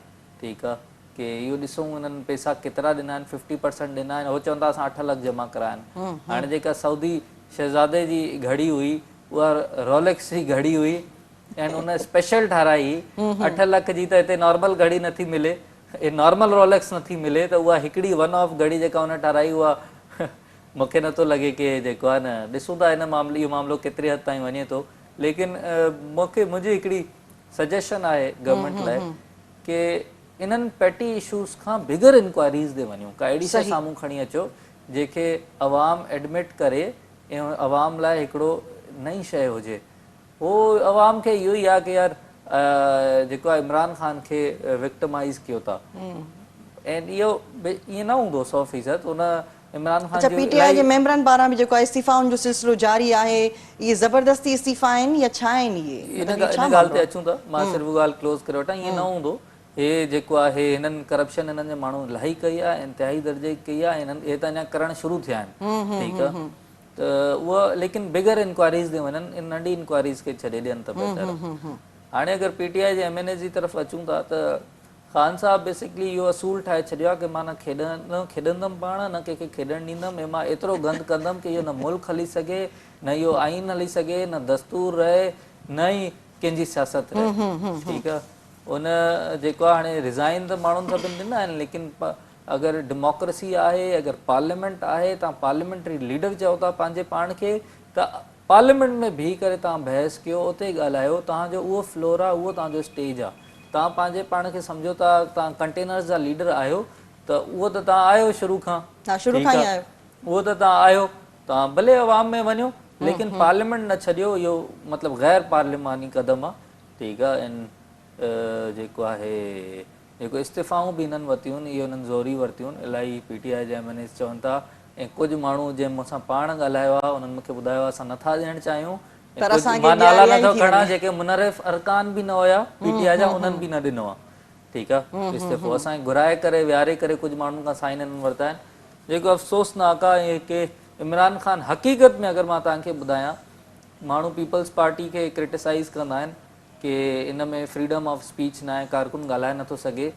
ٺيڪ آهي ڪي اهو ڏسون انهن پئسا ڪيترا ڏنا آهن 50% ڏنا آهن هو چون ٿا اسان 8 لک جمع ڪرايا آهن هاڻي جيڪا سعودي شهزادي جي گهڙي هئي اها روليڪس جي گهڙي هئي ۽ ان اسپيشل ٺاراهي 8 لک جي ته هتي نارمل گهڙي نٿي ملي اهي نارمل روليڪس نٿي ملي ته اها هڪڙي ون آف گهڙي جيڪا هن ٺاراهي اها مون کي نٿو لڳي ڪي جيڪو آهي نه ڏسون ٿا هن معاملي اهو معاملو ڪيتري حد تائين وڃي ٿو ليڪن مون کي منهنجي هڪڙي سجيشن آهي گورنمينٽ لاء ڪي انهن پيٽي اشوز کان بگر انڪوائريز ڏي وڃون ڪا اهڙي شيء سامهون کڻي اچو جنهن کي عوام ايڊمٽ ڪري ۽ عوام لاء هڪڙو نئين شيء هجي هو عوام کي اهو ئي آهي ڪي يار جيڪو آهي عمران خان کي وڪٽمائيز ڪيو ٿا ۽ اهو ائين نه هوندو 100% ان عمران خان اڇا پي ٽي آء جي ميمبرن پاران به جيڪو آهي استعيفائن جو سلسلو جاري آهي اهي زبردستي استعيفا آهن يا ڇا آهن اهي ان ڳالهه تي اچون ٿا مان صرف ڳالهه ڪلوز ڪري وٺان ائين نه هوندو هي جيڪو آهي هنن ڪرپشن هنن جي ماڻهن الاهي ڪئي آهي انتهائي درجي جي ڪئي آهي هنن اهي ته اڃا ڪرڻ شروع ٿيا آهن ٺيڪ آهي ته اهو ليڪن بگر انڪوائريز ڏي وڃن ان ننڍي انڪوائريز کي ڇڏي ڏين ته بهتر آهي. هاڻي اگر پي ٽي آء جي ايم اين ايز جي طرف اچون ٿا ته خان صاحب بيسڪلي اهو اصول ٺاهي ڇڏيو آهي ڪي مان نه کيڏڻ نه کيڏندم پاڻ نه ڪنهن کي کيڏڻ ڏيندم ۽ مان ايترو گند ڪندم ڪي اهو نه ملڪ هلي سگهي نه اهو آئين هلي سگهي نه دستور رهي نه ئي ڪنهن جي سياست رهي ٺيڪ آهي ان جيڪو آهي هاڻي ريزائن ته ماڻهن سڀن ڏنا آهن ليڪن اگر ڊيموڪريسي آهي اگر پارليامينٽ آهي توهان پارليامينٽري ليڊر چئو ٿا پنهنجي پاڻ کي ته پارليامينٽ ۾ بيهي ڪري توهان بحث ڪيو اتي ڳالهايو توهان جو اهو فلور آهي اهو توهان جو اسٽيج آهي توهان پنهنجي پاڻ کي سمجهو ٿا توهان ڪنٽينرز جا ليڊر آهيو ته اهو ته توهان آهيو شروع کان ها شروع کان ئي آهيو اهو ته توهان آهيو توهان ڀلي عوام ۾ وڃو ليڪن پارليامينٽ نه ڇڏيو اهو مطلب غير پارلياماني قدم آهي ٺيڪ آهي ۽ جيڪو آهي جيڪو استعيفائون به هنن ورتيون اهي هنن زوري ورتيون الاهي پي ٽي آء جا ايم اين ايز چون ٿا ۽ ڪجهه ماڻهو جنهن مون سان پاڻ ڳالهايو آهي انهن مون کي ٻڌايو آهي اسان نٿا ڏيڻ چاهيون ۽ پر ڪجهه اسان کي مان نالا ڏياري نٿو ٿي کڻان وڃي. جيڪي منحرف ارڪان به نه هيا پي ٽي آء جا انهن به نه ڏنو آهي ٺيڪ آهي استعيفو اسان کي گهرائي ڪري ويهاري ڪري ڪجهه ماڻهن کان سائن انهن ورتا آهن جيڪو افسوسناڪ آهي ۽ ڪي عمران خان حقيقت ۾ اگر مان توهان کي ٻڌايان ماڻهو پيپلز پارٽي کي ڪرٽيسائيز ڪندا آهن ڪي ان ۾ فريڊم آف اسپيچ ناهي ڪارڪن ڳالهائي نٿو سگهي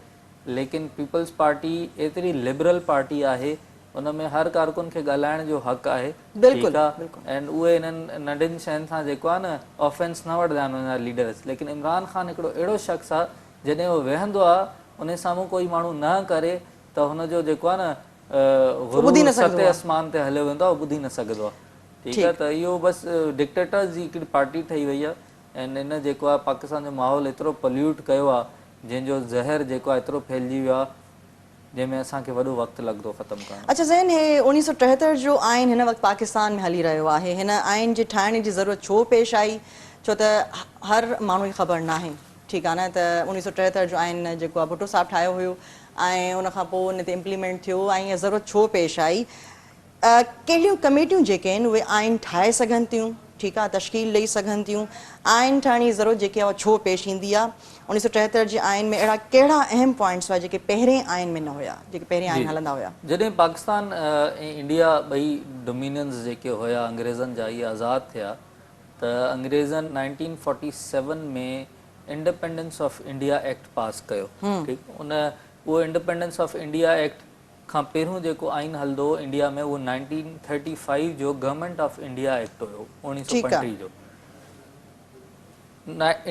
ليڪن پيپلز پارٽي ايتري لبرل پارٽي آهي ان ۾ هر ڪارڪن کي ڳالهائڻ جو حق آهي ٺيڪ آ ۽ اهي انهن ننڍين شين سان جيڪو آ نه آفينس نه وٺندا آهن انهن جا ليڊرز ليڪن عمران خان هڪڙو اهڙو شخص آ جڏهن اهو ويهندو آ انهي سامهون ڪوئي ماڻهو نه ڪري ته هن جو جيڪو آ نه غرور ستين آسمان تي هليو ويندو آ اهو ٻڌي نه سگهندو آ ٺيڪ آ ته اهو بس ڊڪٽيٽرز جي هڪڙي پارٽي ٺهي وئي آ ۽ ان جيڪو آ پاڪستان جو ماحول ايترو پوليوٽ ڪيو آ جنهن جو زهر جيڪو آ ايترو ڦهلجي ويو آ جنهن ۾ اسان کي وڏو وقت لڳندو ختم ڪرڻ ۾. اڇا زين هي 1973 جو آئين هن وقت پاڪستان ۾ هلي رهيو آهي هن آئين جي ٺاهڻ جي ضرورت ڇو پيش آئي ڇو ته هر ماڻهو کي خبر ناهي ٺيڪ آ نه ته 1973 جو آئين جيڪو آ ڀٽو صاحب ٺاهيو هيو ۽ ان کان پوء ان تي امپليمينٽ ٿيو ۽ اها ضرورت ڇو پيش آئي ڪهڙيون ڪميٽيون جيڪي آهن اهي آئين ٺاهي سگهن ٿيون، ٺيڪ آهي، تشڪيل ڏئي سگهن ٿيون، آئين ٺاهڻ جي ضرورت جيڪي آهي اها ڇو پيش ايندي آهي، 1973 جي آئين ۾ اهڙا ڪهڙا اهم پوائنٽس هئا جيڪي پهرين آئين ۾ نه هيا، جيڪي پهرين آئين هلندا هيا. جڏهن پاڪستان ۽ انڊيا ٻئي ڊومينينز جيڪي هيا انگريزن جا اهي آزاد ٿيا ته انگريزن 1947 ۾ independence of India act pass ڪيو ٺيڪ ان اهو انڊيپينڊنس آف انڊيا ايڪٽ کان پهريون جيڪو آئين هلندو هو انڊيا ۾ اهو 1935 جو گورنمينٽ آف انڊيا ايڪٽ هيو 1935 جو.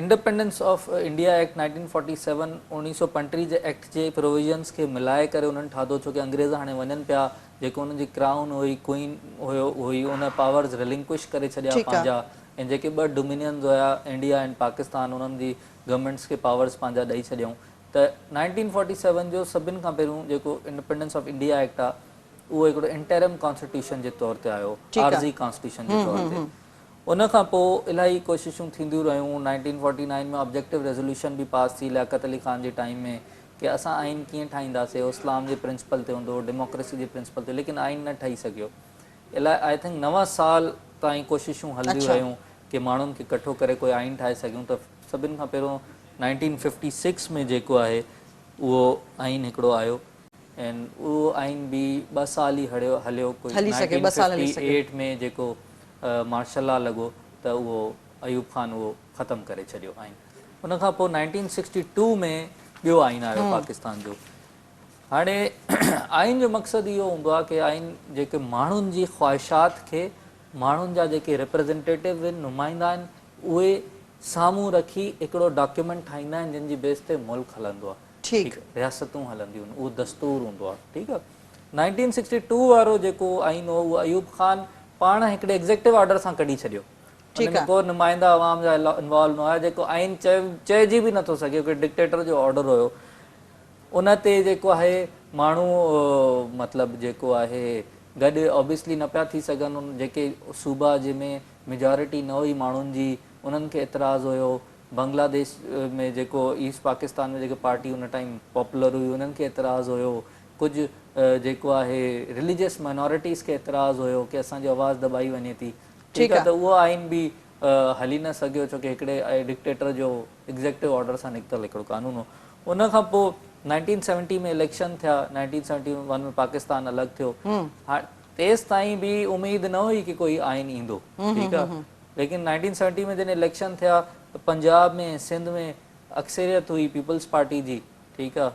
انڊيپينڊنس آف انڊيا ايڪٽ 1947 1935 جي ايڪٽ جي پروويزنس کي ملائي ڪري انهن ٺاهيو ڇو ڪي انگريز هاڻي وڃن پيا جيڪو انهن جي ڪرائون هئي ڪوئين هيو هئي ان پاورز ريلنڪوش ڪري ڇڏيا پنهنجا ۽ جيڪي ٻه ڊومينينز هيا انڊيا ۽ پاڪستان انهن جي گورنمينٽس کي پاورز پنهنجا ڏئي ڇڏيائون ته 1947 جو سڀن کان پهريون جيڪو انڊيپينڊنس آف انڊيا ايڪٽ آ اهو هڪڙو انٽرم ڪانسٽيٽيوشن جي طور تي آيو عارضي ڪانسٽيٽيوشن جي طور تي ان کان پوء الاهي ڪوششون ٿينديون رهيون 1949 ۾ آبجيڪٽو ريزوليوشن به پاس ٿي لياقت علي خان جي ٽائيم ۾ ڪي اسان آئين ڪيئن ٺاهينداسي اهو اسلام جي پرنسپل تي هوندو ڊيموڪريسي جي پرنسپل تي ليڪن آئين نه ٺهي سگهيو الاهي I think 9 سال تائين ڪوششون هلنديون رهيون ڪي ماڻهن کي ڪٺو ڪري ڪوئي آئين ٺاهي سگهيون ته سڀن کان پهريون 1956 ۾ جيڪو آهي اهو آئين هڪڙو آيو ۽ اهو آئين به ٻه سال ئي هڙيو هليو ڪوئي 1958 ۾ جيڪو مارشل لا لڳو ته اهو ايوب خان اهو ختم ڪري ڇڏيو آئين ان کان پوء 1962 ۾ ٻيو آئين آيو پاڪستان جو هاڻي آئين جو مقصد اهو هوندو آهي ڪي آئين جيڪي ماڻهن جي خواهشات کي ماڻهن جا جيڪي ريپريزنٽيٽو آهن نمائندا آهن اهي سامهون رکي هڪڙو ڊاڪيومينٽ ٺاهيندا آهن جن جي بيس تي ملڪ هلندو آهي ٺيڪ رياستون هلنديون آهن اهو دستور هوندو آهي ٺيڪ آهي 1962 وارو جيڪو آئين هو اهو ايوب خان پاڻ هڪڙي ايگزيڪٽو آرڊر سان ڪڍي ڇڏيو ان ۾ ڪو نمائندا عوام جا انوالو نه هيا جيڪو آئين چئجي به نٿو سگهي هڪڙي ڊڪٽيٽر جو آرڊر هيو ان تي جيڪو آهي ماڻهو مطلب جيڪو آهي گڏ اوبيسلي نه پيا ٿي سگهن ان جيڪي صوبا جنهن ۾ ميجارٽي نه هئي ماڻهن جي انهن کي اعتراض هيو بنگلاديش ۾ جيڪو ايسٽ پاڪستان ۾ جيڪي پارٽي ان ٽائيم پاپولر هئي انهن کي اعتراض هيو ڪجهه جيڪو آهي رليجيس مائنارٽيز کي اعتراض هيو ڪي اسان جو آواز دٻائي وڃي ٿي ٺيڪ آهي ته اهو آئين به هلي نه سگهيو ڇو ڪي هڪڙي ڊڪٽيٽر جو ايگزيڪٽو آرڊر سان نڪتل هڪڙو قانون هو. ان کان پوء 1970 ۾ اليڪشن ٿيا، 1971 ۾ پاڪستان الڳ ٿيو. هاڻ تيستائين به اميد نه هئي ڪي ڪوئي آئين ايندو ٺيڪ آ ليڪن 1970 ۾ جڏهن اليڪشن ٿيا ته پنجاب ۾ سنڌ ۾ اڪثريت هئي پيپلز پارٽي جي ٺيڪ آ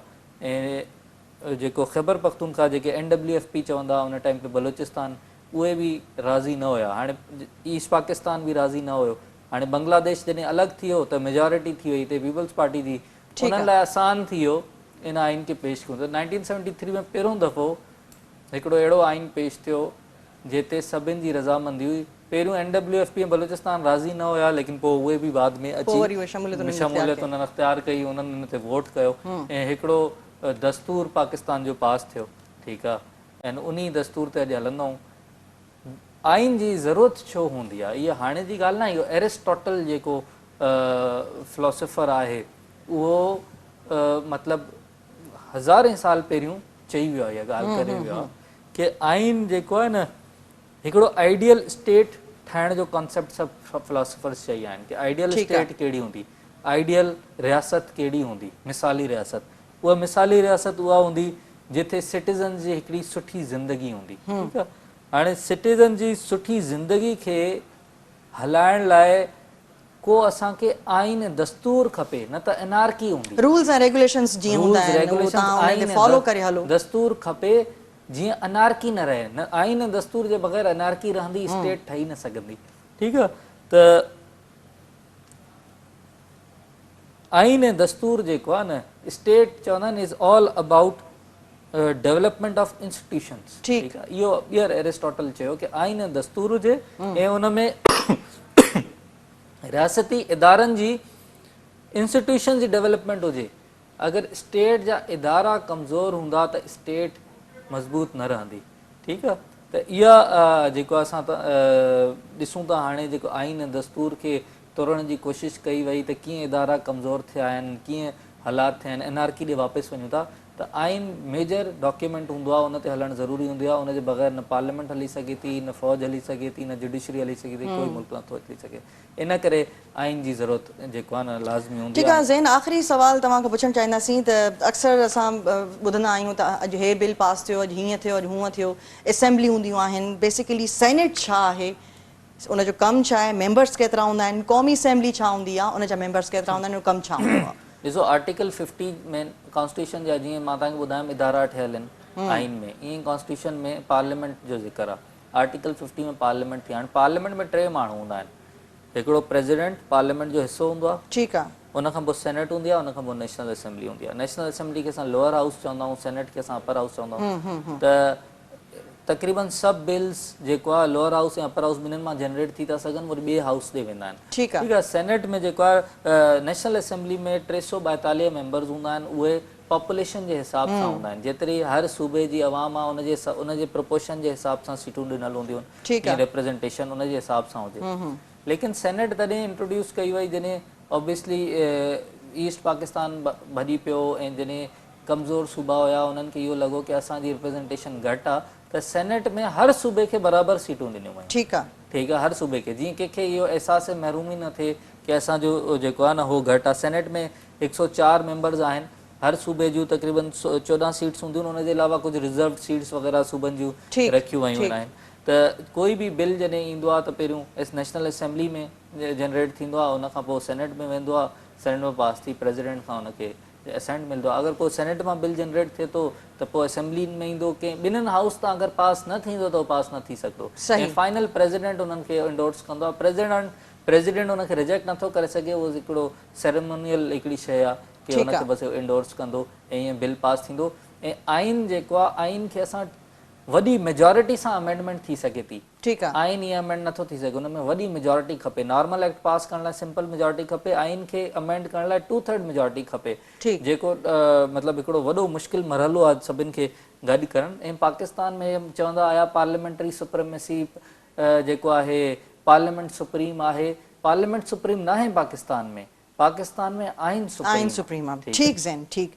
۽ جيڪو خيبر پختونخوا جيڪي اين ڊبليو ايف پي چوندا هئا ان ٽائيم تي بلوچستان اهي به راضي نه هيا هاڻي ايسٽ پاڪستان به راضي نه هيو هاڻي بنگلاديش جڏهن الڳ ٿي ويو ته ميجارٽي ٿي وئي هتي پيپلز پارٽي جي انهن لاء آسان ٿي ويو ان آئين کي پيش ڪيو ته 1973 ۾ پهريون دفعو هڪڙو اهڙو آئين پيش ٿيو جنهن تي سڀن جي رضامندي هئي پهريون N W F P ۽ Balochistan راضي نه هيا ليڪن پوء اهي به بعد ۾ اچي شموليت انهن اختيار ڪئي انهن ان تي ووٽ ڪيو ۽ هڪڙو دستور پاڪستان جو پاس ٿيو ٺيڪ آ ۽ انهي دستور تي اڄ هلندائون. آئين جي ضرورت ڇو هوندي آهي؟ اها هاڻي جي ڳالهه ناهي، اهو ايرسٽاٽل جيڪو فلاسافر آهي اهو مطلب هزارين سال پهريون چئي ويو آهي اها ڳالهه ڪري ويو آهي ڪي آئين جيڪو آهي نه هڪڙو آئيڊيل اسٽيٽ ٺاهڻ جو ڪانسيپٽ سڀ فلاسافرز چئي آهن ڪي آئيڊيل اسٽيٽ ڪهڙي هوندي، آئيڊيل رياست ڪهڙي هوندي، مثالي رياست. اها مثالي رياست اها هوندي جتي سٽيزنز جي هڪڙي سٺي زندگي هوندي. ٺيڪ آهي. هاڻي سٽيزن جي سٺي زندگي کي هلائڻ لاء ڪو اسان کي آئين ۽ دستور کپي نه ته انارڪي هوندي. رولز ۽ ريگوليشنز جيئن هوندا آهن اهو توهان انهن کي فالو ڪري هلو. دستور کپي جيئن انارڪي نه رهي نه آئين ۽ دستور جي بغير انارڪي رهندي اسٽيٽ ٺهي نه سگهندي ٺيڪ آ ته آئين ۽ دستور جيڪو آ نه اسٽيٽ چوندا آهن is all about development of institutions ٺيڪ آ اهو ٻيهر ايرسٽاٽل چيو ڪي آئين ۽ دستور هجي ۽ ان ۾ رياستي ادارن جي انسٽيٽيوشن جي ڊولپمينٽ هجي اگر اسٽيٽ جا ادارا ڪمزور هوندا ته اسٽيٽ مضبوط نه رهندي ٺيڪ آ ته اها جيڪو اسان ڏسون ٿا هاڻي جيڪو آئين ۽ دستور کي ٽوڙڻ جي ڪوشش ڪئي وئي ته ڪيئن ادارا ڪمزور ٿيا آهن ڪيئن حالات ٿيا آهن انارڪي ڏي واپس وڃون ٿا ته آئين ميجر ڊاڪيومينٽ هوندو آهي ان تي هلڻ ضروري هوندي آهي ان جي بغير نه پارليامينٽ هلي سگهي ٿي نه فوج هلي سگهي ٿي نه جڊيشري هلي سگهي ٿي ڪوئي ملڪ نٿو هلي سگهي ان ڪري آئين جي ضرورت جيڪو آهي نه لازمي هوندي ٺيڪ آهي زين آخري سوال توهان کان پڇڻ چاهينداسين ته اڪثر اسان ٻڌندا آهيون ته اڄ هي بل پاس ٿيو اڄ هيئن ٿيو اڄ هونئن ٿيو اسيمبلي هونديون آهن بيسيڪلي سينيٽ ڇا آهي ان جو ڪم ڇا آهي ميمبرس ڪيترا هوندا آهن قومي اسيمبلي ڇا هوندي آهي ان جا ميمبرس ڪيترا هوندا آهن ان جو ڪم ڇا هوندو آهي. ڏسو آرٽيڪل ففٽي ۾ ڪانسٽيٽيوشن جا جيئن مان توهان کي ٻڌايم ادارا ٺهيل آهن آئين ۾ ائين ڪانسٽيٽيوشن ۾ پارليامينٽ جو ذڪر آهي آرٽيڪل ففٽي ۾ پارليامينٽ ٿي هاڻي پارليامينٽ ۾ ٽي ماڻهو هوندا آهن هڪڙو پريزيڊنٽ پارليامينٽ جو حصو هوندو آهي ٺيڪ آهي. ان کان پوء سينيٽ هوندي آهي ان کان پوء نيشنل اسيمبلي هوندي آهي نيشنل اسيمبلي کي اسان لوئر هائوس چوندا آهيون سينيٽ کي اسان اپر هائوس چوندا آهيون ته تقريبن سڀ بلز جيڪو آهي لوئر هائوس ۽ اپر هائوس ٻنهن مان جنريٽ ٿي ٿا سگهن وري ٻئي هائوس ڏي ويندا آهن ٺيڪ آهي سينيٽ ۾ جيڪو آهي نيشنل اسيمبلي ۾ 342 ميمبرز هوندا آهن اهي پاپوليشن جي حساب سان هوندا آهن جيتري هر صوبي جي عوام آهي ان جي ان جي پروپورشن جي حساب سان سيٽون ڏنل هونديون آهن جيئن ريپريزنٽيشن ان جي حساب سان هجي ليڪن سينيٽ تڏهن انٽروڊيوس ڪئي وئي جڏهن اوبويسلي ايسٽ پاڪستان ڀڄي پيو ۽ جڏهن ڪمزور صوبا هيا انهن کي اهو لڳو ڪي اسان جي ريپريزنٽيشن گهٽ آ ته سينيٽ ۾ هر صوبي کي برابر سيٽون ڏنيون ويون. ٺيڪ آ. ٺيڪ آ هر صوبي کي جيئن ڪنهن کي اهو احساس محرومي نه ٿئي ڪي اسان جو جيڪو آ نه هو گهٽ آ سينيٽ ۾ 104 ميمبرز آهن هر صوبي جون تقريبن 14 سيٽس هونديون ان جي علاوه ڪجهه ريزروڊ سيٽس وغيره صوبن جون رکيون ويون آهن ته ڪوئي به بل جڏهن ايندو آ ته پهريون نيشنل اسيمبلي ۾ جنريٽ ٿيندو آ ان کان پوء سينيٽ ۾ ويندو آ سينيٽ ۾ پاس ٿي پريزيڊنٽ کان ان کي اسينٽ ملندو آهي اگر ڪو سينيٽ مان بل جنريٽ ٿئي ٿو ته پوء اسيمبلي ۾ ايندو ڪنهن ٻنهن هائوس تان اگر پاس نه ٿيندو ته اهو پاس نه ٿي سگهندو ۽ فائنل پريزيڊنٽ انهن کي انڊورس ڪندو آهي پريزيڊنٽ پريزيڊنٽ ان کي ريجيڪٽ نٿو ڪري سگهي اهو هڪڙو سيريمونيل هڪڙي شيء آهي ڪي ان کي بس انڊورس ڪندو ۽ ائين بل پاس ٿيندو ۽ آئين جيڪو آهي آئين کي اسان وڏي ميجارٽي سان امينڊمينٽ ٿي سگهي ٿي ٺيڪ آ. آئين ائين امينڊ نٿو ٿي سگهي ان ۾ وڏي ميجارٽي کپي نارمل ايڪٽ پاس ڪرڻ لاء سمپل ميجارٽي کپي آئين کي امينڊ ڪرڻ لاء ٽو ٿرڊ ميجارٽي کپي ٺيڪ. جيڪو مطلب هڪڙو وڏو مشڪل مرحلو آ سڀن کي گڏ ڪرڻ ۽ پاڪستان ۾ چوندا آيا پارليامينٽري سپريميسي جيڪو آهي پارليامينٽ سپريم آهي پارليامينٽ سپريم ناهي پاڪستان ۾ پاڪستان ۾ آئين سپريم آئين سپريم آ ٺيڪ زين ٺيڪ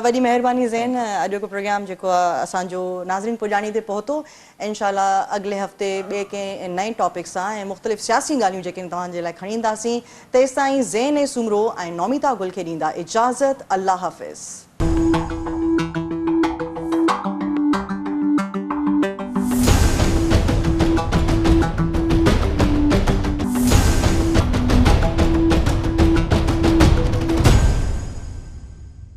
وڏي مهرباني زين اڄوڪو پروگرام جيڪو آ اسان جو ناظرين پڄاڻي تي پهتو انشاء الله اڳلي هفتي ٻئي ڪنهن نئين ٽاپڪ سان ۽ مختلف سياسي ڳالهيون جيڪي توهان جي لاء کڻي اينداسين تيستائين زين اي سومرو ۽ نوميتا گل کي ڏيندا اجازت الله حافظ.